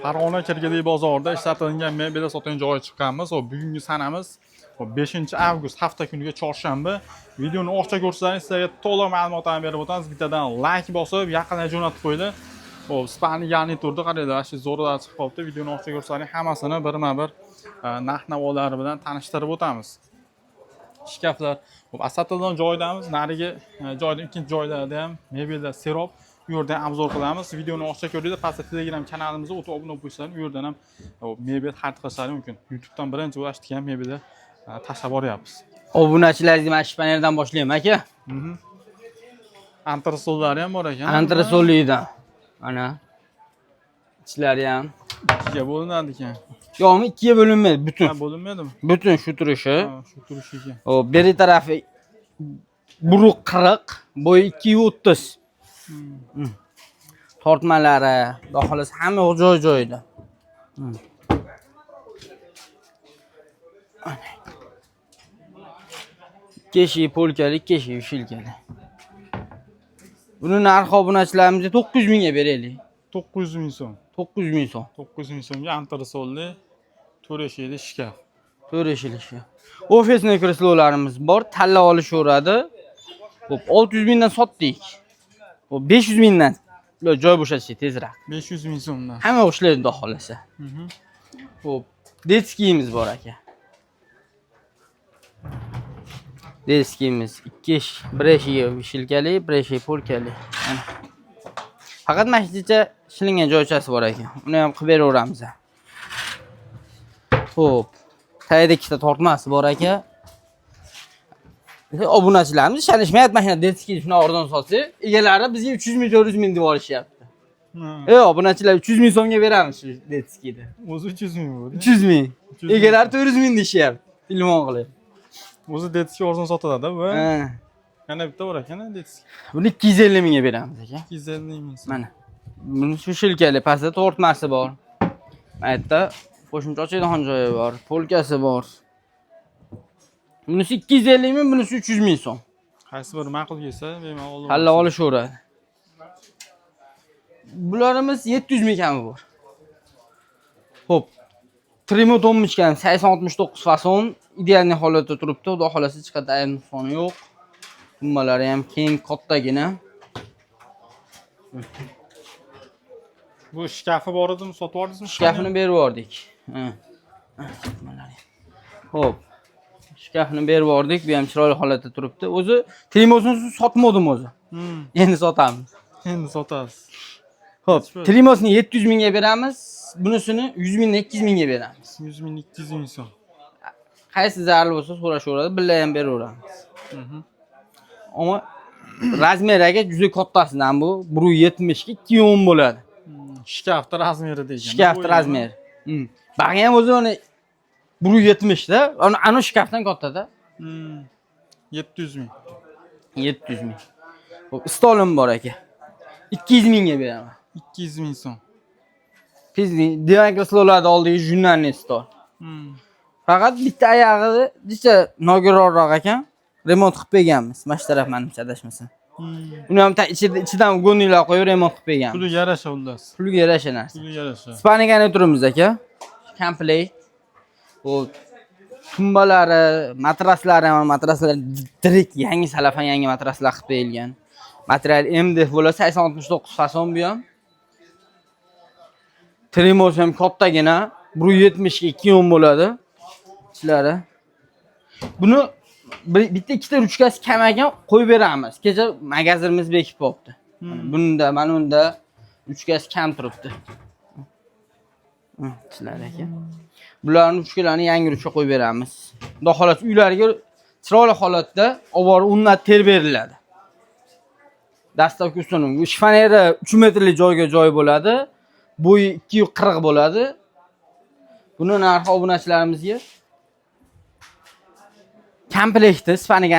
Farg'ona Sergeli bozorida ishlatilgan mebel sotgan joyi chiqqanmiz. Hop, bugungi sanamiz hop, 5-avgust, hafta kuniga chorshanba. Videoni oxirigacha ko'rsangiz, sizlarga to'liq ma'lumotlarni berib o'tamiz. Bittadan like bosib, yaqinlar jo'natib qo'ydi. Hop, спальный garniturni qaranglar, shu zo'rlar chiqib qolibdi. Videoni oxirigacha ko'rsangiz, hammasini birma-bir narx-navolari bilan tanishtirib o'tamiz. Shkaflar. Hop, asatildan joydamiz. Narigi joyda, ikkinchi joylarda ham mebellar serob. U yerda ham обзор qilamiz. Videoni oxirigacha ko'ringlar. Pastda Telegram kanalimizga o'tib obuna bo'lib qo'ysanglar, u yerdan ham hop, mebel xarid qilishlari mumkin. YouTube'dan birinchi ulashdik mebelni tashlab boryapmiz. Obunachilaringizni mana shu paneldan boshlayman, aka. Antresollari ham bor ekan. Antresollidan. Mana. Ichlari ham. Ikkiga bo'linadi ekan. Yo'qmi, ikkiga bo'linmaydi, butun. Ha, bo'linmaydimi? Butun shu turishi. Ha, shu turishi ekan. O, beri tarafi 1.40, bo'yi 2.30. Tortmalari, xudo xohlasa, hamma yoq joy joyida. Ana. Ikki eshik polkali, ikki eshik vishilkali. Buni narxi obunachilarimizga 900 mingga beraylik. 900 ming so'm. 900 ming so'm. 900 ming so'mga antresolli to'rt eshikli shkaf. To'rt eshikli shkaf. Ofisniy kreslolarimiz bor, tanlab olishaveradi. Xo'p, 600 mingdan sotdik. Xo'p, 500 mingdan. Ular joy bo'shatishdi tezroq. 500 ming so'mdan. Hamma ishlaydi, xudo xohlasa. Xo'p, детский imiz bor, aka. Детский imiz ikki eshik, bir eshigi vishilkali, bir eshigi polkali. Mana. Faqat mana shu shilingan joychasi bor ekan. Uni ham qilib beraveramiz. Xo'p, tagida ikkita tortmasi bor, aka. Obunachilarimiz ishonishmayapti, mana shunday детский shunday arzon sotsak, egalari bizga 300 ming, 400 ming deb olishyapti. Ha. Obunachilar, 300 ming so'mga beramiz shu детский ni. O'zi 300 ming bo'ldi. 300 ming. 300 ming. Egalari 400 ming deyishyapti. Telefon qilib. O'zi детский arzon sotiladi bu. Ha. Yana bitta bor ekan, детский. Buni 250 mingga beramiz, aka. 250 ming so'm. Mana. Buni shilkali, pastda tortmasi bor. Mana yerda qo'shimcha ochadigan joyi bor, polkasi bor. Bunisi 250 ming, bunisi 300 ming so'm. Qaysi biri ma'qul kelsa, bemalol olaverasiz. Tanlab olishaveradi. Bularimiz 700 ming kami bor. Xo'p. Trimo to'mmichkan 8069 fason идеальный holatda turibdi. Xudo xolasa, hech qayerda ayb nuqsoni yo'q. Tummalari ham keng, kattagina. Bu shkafi bor edimi, sotib yubordingizmi? Shkafini berib yubordik. Ha. Ha, tummalari. Xo'p. Shkafini berib yubordik. Bu ham chiroyli holatda turibdi. O'zi trimosini sotmadim o'zi. Endi sotamiz. Endi sotasiz. Xo'p, Super. Trimosni 700 mingga beramiz. Bunisini 100 mingdan 200 mingga beramiz. 100 ming, 200 ming so'm. Qaysi zarur bo'lsa so'rashaveradi, birga ham beraveramiz. Ammo razmer, aka, juda kattasidan bu 1.70 ga 2.10 bo'ladi. Shkafni razmeri degan. Shkafni razmeri. Bag'i ham o'zi uni 1.70 da, ana ana shkafdan kattada. 700 ming. 700 ming. Xo'p, stolim bor, aka. 200 mingga beraman. 200 ming so'm. Bizni divan kreslolarni oldiga jurnalniy stol. Faqat bitta oyog'i jicha nogironroq ekan. Remont qilib berganmiz. Mana shu taraf, manimcha, adashmasam. Uni ham ichidan угольник lar qo'yib remont qilib berganmiz. Puliga yarasha xullas. Pulga yarasha narsa. Puliga yarasha. Спальный garniturimiz, aka. Komplekt. Bu tumbalari, matraslari ham, matraslar tirik, yangi salafan, yangi matraslar qilib berilgan. Material MDF bo'ladi, 8069 fason bu ham. Trimos ham kattagina, 1.70 ga 2.10 bo'ladi. Ichlari. Buni bitta ikkita ruchkasi kam ekan, qo'yib beramiz. Kecha magazinimiz bekib qolibdi. Bunda, mana unda ruchkasi kam turibdi. Ichlari, aka. Bularni ruchkalarni yangi ruchka qo'yib beramiz. Xudo xohlasa, uylariga chiroyli holatda olib borib undan terib beriladi. Доставка ustuni. Shifoneri 3 metrli joyga joy bo'ladi. Bo'yi 2.40 bo'ladi. Buni narxi obunachilarimizga komplekti спальный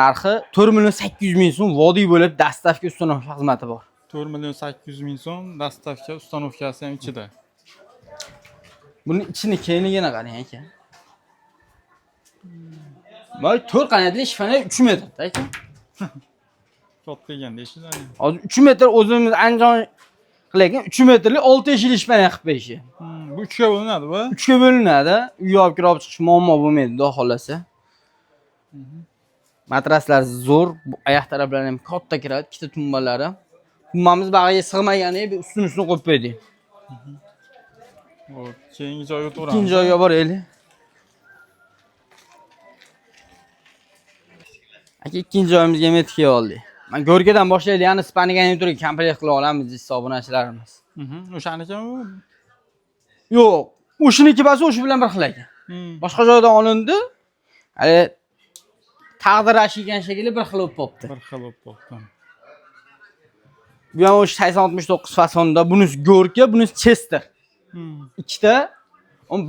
narxi 4 million 800 ming so'm, vodiy bo'lib доставка, установка xizmati bor. 4 million 800 ming so'm, доставка, установка si ham ichida. Buni ichini kengligini qarang, aka. Mana, 4 qanotli shifoner 3 metrda, aka. Katta ekan deyishinglar. Hozir 3 metr o'zimiz Andijon. Lekin 3 metrli 6 eshikli shpana qilib berishi. Bu 3ga bo'linadi bu. 3 ga bo'linadi. Uyga olib kirib olib chiqish muammo bo'lmaydi, xudo xohlasa. Matraslar zo'r, bu oyoq taraflari ham katta kiradi, ikkita tumbalari. Tumbamiz bag'iga sig'magani bir ustini ustini qo'yib qo'ydik. Hop, keyingi joyga o'taveramiz. Ikkinchi joyga boraylik. Aka, ikkinchi joyimizga ham yetib oldik. Man go'rkadan boshlaylik, ya'ni spani garniturga komplekt qila olamiz obunachilarimiz. O'shanikimi bu? Yo'q, o'shaniki basi o'sha bilan bir xil ekan. Boshqa joydan olindi. Hali taqdir rashiygan shekilli bir xil bo'lib qolibdi. Bir xil bo'lib qolibdi. Bu ham o'sha 80-69 fasonda, bunisi go'rka, bunisi Chester. Ikkita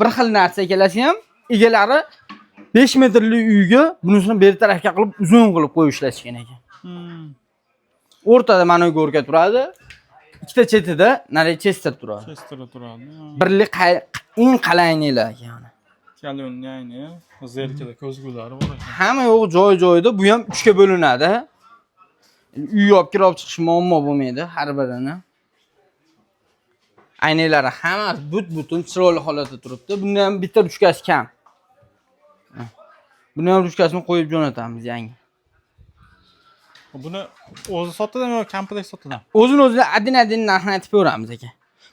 bir xil narsa ikkalasi ham egalari 5 metrli uyga bunisini beri tarafga qilib uzun qilib qo'yib ishlashgan ekan. O'rtada mana go'rka turadi. Ikkita chetida nari Chester turadi. Chester turadi. Birlik eng qalangnilar ekan. Kalonli ayni, zerkada ko'zgulari bor ekan. Hamma yo'q joy-joyida, bu ham 3 ga bo'linadi. Uy olib kirib olib chiqish muammo bo'lmaydi har birini. Aynaklari hammasi but-butun chiroyli holatda turibdi. Bunda ham bitta ruchkasi kam. Buni ham ruchkasini qo'yib jo'natamiz yangi. Buni o'zi sotiladimi yo komplekt sotiladimi? O'zini o'zida adin-adin narxini aytib beramiz aka.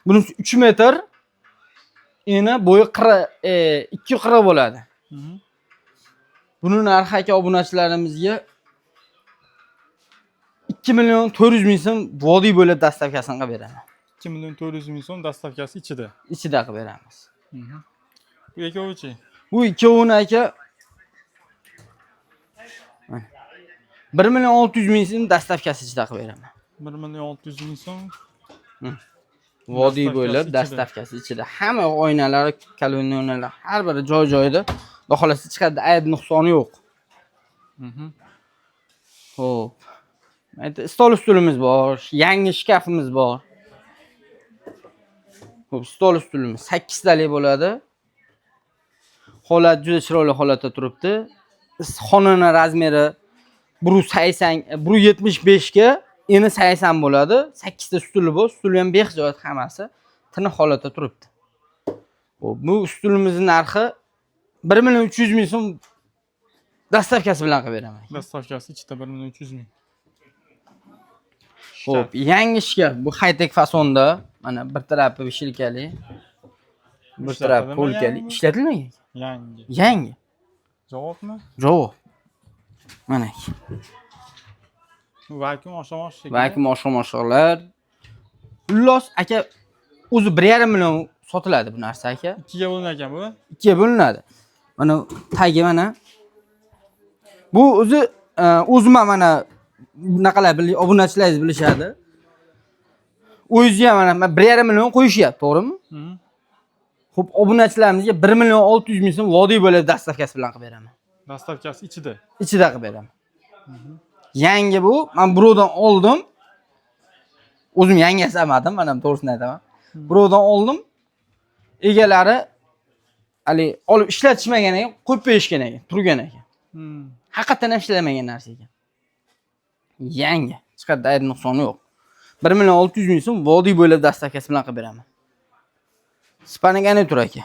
Bunisi 3 metr, eni bo'yi 40, 2.40 bo'ladi. Buni narxi aka obunachilarimizga 2 million 400 ming so'm vodiy bo'ylab dastavkasini qilib beraman. 2 million 400 ming so'm dastavkasi ichida. Ichida qilib beramiz. Bu ikkovichi. Bu ikkovini aka 1 million 600 ming so'm dastavkasi ichida qilib beraman. 1 million 600 ming so'm. Vodiy bo'ylab Dastavkasi ichida. Dastavkasi ichida. Hamma oynalari, kalon oynalar, har biri joy-joyida. Xudo xohlasa chiqadi, ayb nuqsoni yo'q. Xo'p. Endi stol ustulimiz bor, yangi shkafimiz bor. Xo'p, stol ustulimiz 8 talik bo'ladi. Holat juda chiroyli holatda turibdi. Xonani razmeri 180, 175 ga eni 80 bo'ladi. 8 ta stuli bor, stuli ham behijolat hammasi tiniq holatda turibdi. Xo'p, bu stulimizning narxi 1 million 300 ming so'm dastavkasi bilan qilib beraman. Dastavkasi ichida 1 million 300 ming. Xo'p, yangi shkaf bu high-tech fasonda. Mana bir tarafi vishilkali, bir tarafi Ishlatilmaganmi? polkali. Ishlatilmagan. Yangi. Yangi. Javobmi? Javob. Mana. Vakuum oshmosh shekilli. Vakuum oshmoshlar. Xullas aka o'zi 1,5 million sotiladi bu narsa aka. Ikkiga bo'linar ekan bu. Ikkiga bo'linadi. Mana tagi mana. Bu o'zi o'zim ham mana bunaqalar obunachilaringiz bilishadi. O'zingiz ham mana 1,5 million qo'yishyapti, to'g'rimi? Xo'p, obunachilarimizga 1 million 600 ming so'm vodiy bo'lib dastavkasi bilan qilib beraman. Dastavkasi ichida. Ichida qilib beraman. Yangi bu. Men birovdan oldim. O'zim yangi yasamadim, mana to'g'risini aytaman. Birovdan oldim. Egalari hali olib ishlatishmagan ekan, qo'yib qo'yishgan ekan, turgan ekan. Haqiqatan ham ishlamagan narsa ekan. Yangi. Chiqadi, ayb nuqsoni yo'q. 1 million 600 ming so'm vodiy bo'ylab dastavkasi bilan qilib beraman. Spani garnitur aka.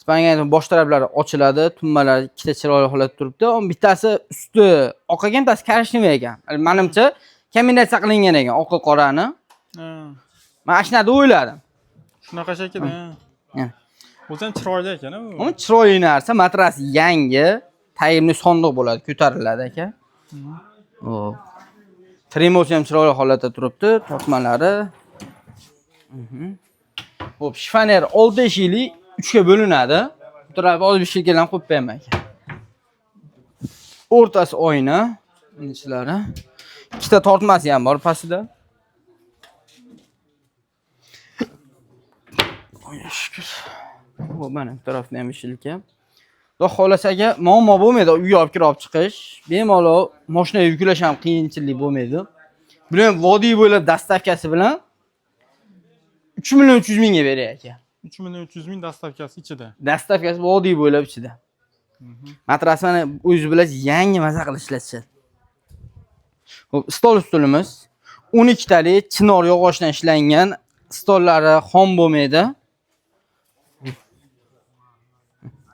Spani garnitur bosh taraflari ochiladi, tummalari ikkita chiroyli holatda turibdi. Bittasi usti oq ekan, bittasi korичневый ekan. Manimcha kombinatsiya qilingan ekan, oqi qorani. Men ana shuni o'yladim. Shunaqa shekilli. Ha. O'zi ham chiroyli ekan u. Ammo chiroyli narsa, matras yangi, tagimli sondiq bo'ladi, ko'tariladi aka. Xo'p. Trimosi ham chiroyli holatda turibdi, tortmalari. Xo'p, shifoner 6 eshikli 3 ga bo'linadi. Bu tarafi oz bir qo'yib qo'yaman aka. O'rtasi oyna, ichlari. Ikkita tortmasi ham bor pastida. Oy, shukr. Xo'p, mana bu tarafda ham eshik. Xudo xohlasa aka, muammo bo'lmaydi uyga olib kirib olib chiqish. Bemalol mashina yuklash ham qiyinchilik bo'lmaydi. Buni ham vodiy bo'ylab dastavkasi bilan 3 million 300 mingga beray aka. 3 million 300 ming dastavkasi ichida. Dastavkasi vodiy bo'ylab ichida. Matras mana o'zingiz bilasiz, yangi maza qilib ishlatishadi. Xo'p, stol ustulimiz 12 talik chinor yog'ochdan ishlangan, stollari xom bo'lmaydi.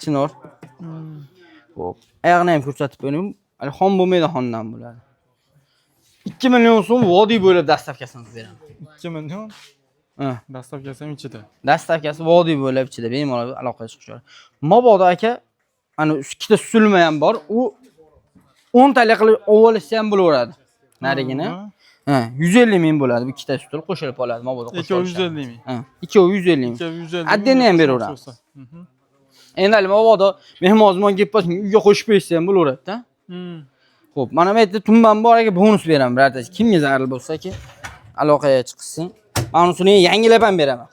Chinor. Xo'p, oyog'ini ham ko'rsatib qo'ying. Hali xom bo'lmaydi, xondan bo'ladi. 2 million so'm vodiy bo'ylab доставка sini qilib beraman. 2 million Ha. доставка si ham ichida. Доставка si vodiy bo'ylab ichida bemalol aloqaga chiqishadi. Mabodo aka, ana ikkita surilma ham bor. U 10 talik qilib olishsa ham bo'laveradi. Narigini. Ha. Ha, 150 ming bo'ladi bu ikkita stul qo'shilib oladi mabodo qo'shib Ikkovi olishadi. 150 ming. Ha, ikkovi 150 ming. Ikkovi 150 ming. Отдельно ham beraveramiz. Endi hali mabodo mehmon kelib qolsa uyga qo'shib qo'yishsa ham bo'laveradi-da. Xo'p, mana bu yerda tumbam bor aka, bonus beraman birortasi. Kimga zarur bo'lsa aka, aloqaga chiqsin. Mana unisini yangilab ham beraman.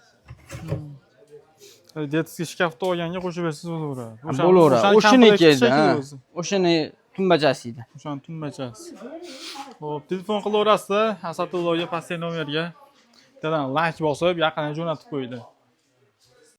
Детский shkafda olganga qo'shib bersangiz bo'laveradi. Bo'laveradi. O'shani O'shaniki komplekti edi, shekilli ha. o'zi. O'shani tumbachasi edi. O'shani tumbachasi. Xo'p, telefon qilaverasizlar Asadulloga pastdagi nomerga. Bittadan like bosib, yaqinga jo'natib qo'ydi.